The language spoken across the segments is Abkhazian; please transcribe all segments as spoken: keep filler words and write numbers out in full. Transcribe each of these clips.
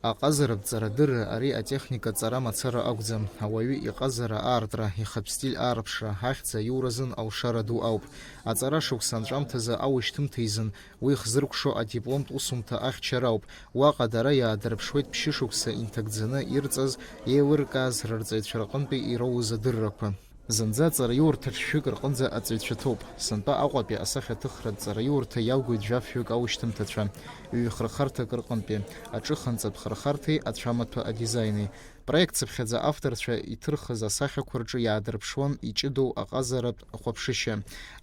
Аҟазаратә ҵарадырра ари атехника ҵара мацара акәӡам, ауаҩы иҟазара аартра, ихатә стиль аарԥшра, ахьӡ аиуразын алшара ду ауп. Аҵара шықәса анҵәамҭазы аушьҭымҭа изын, уи хзыркәшо адипломтә усумҭа ахьчара ауп. Уаҟа дара иаадырԥшуеит ԥшьышықәса инҭагӡаны ирҵаз, еилыркааз рырҵаҩцәа рҟынтәи ироуз адыррақәа. Зынӡа аҵараиурҭаҿ шәҩык рҟынӡа аҵаҩцәа ҭоуп. Сынтәа Аҟәатәи асахьаҭыхратә ҵараиурҭа иалгоит жәаф-ҩык аушьҭымҭацәа, ҩ-хырхарҭак рҟынтәи, аҿыханҵатә хырхарҭеи ацәамаҭәа адизаини. Проект цыԥхьаӡа авторцәа иҭырхыз асахьақәа рҿы иаадырԥшуан иҷыдоу аҟазаратә хәаԥшышьа.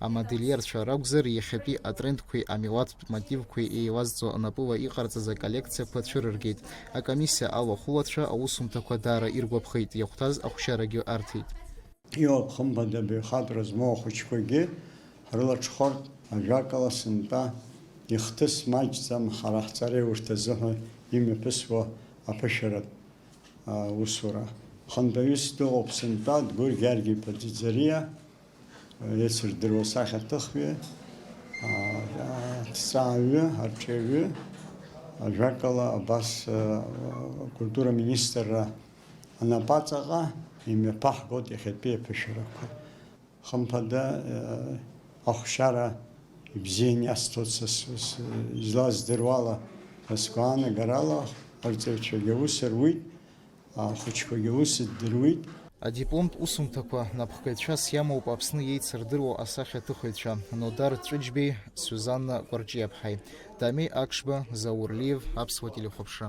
Амодельерцәа ракәзар, иахьатәи атрендқәеи амилаҭтә мотивқәеи еилазҵо напыла иҟарҵаз аколлекциақәа цәырыргеит. Акомиссиа алахәылацәа аусумҭақәа даара иргәаԥхеит, иахәҭаз ахәшьарагьы арҭеит. Иоуп, хымԥада, абаҩхатәра змоу ахәыҷқәагьы ҳрылаҽхәартә, ажәакала, сынтәа ихҭыс маҷӡам ҳара ҳҵареиурҭа азыҳәа имҩаԥысуа аԥышәаратә, а, усура. Хантәаҩыс дыҟоуп сынтәа, Дгәыр Гьаргь-иԥа Ӡиӡариа, еицырдыруа сахьаҭыхҩы, а, аҭҵааҩы, арҿиаҩы, ажәакала, абас, а, акультура министрра анапаҵаҟа имҩаԥаҳгоит иахьатәи аԥышәарақәа. Хымԥада, э, ахәшьара ибзиан иасҭоит са с-, с-, излаздыруала, са сгәаанагарала, арҵаҩцәагьы аус руит, ахәыҷқәагьы аус ддыруеит. Адипломтә усумҭақәа напхгаҩцәас иамоуп Аԥсны иеицырдыруа асахьаҭыхыҩцәа Нодар Ҵәыџьбеи Сузанна Кәарҷиаԥҳаи, Дамеи Акшба, Заур Лиев, Аԥсуа телехәаԥшра.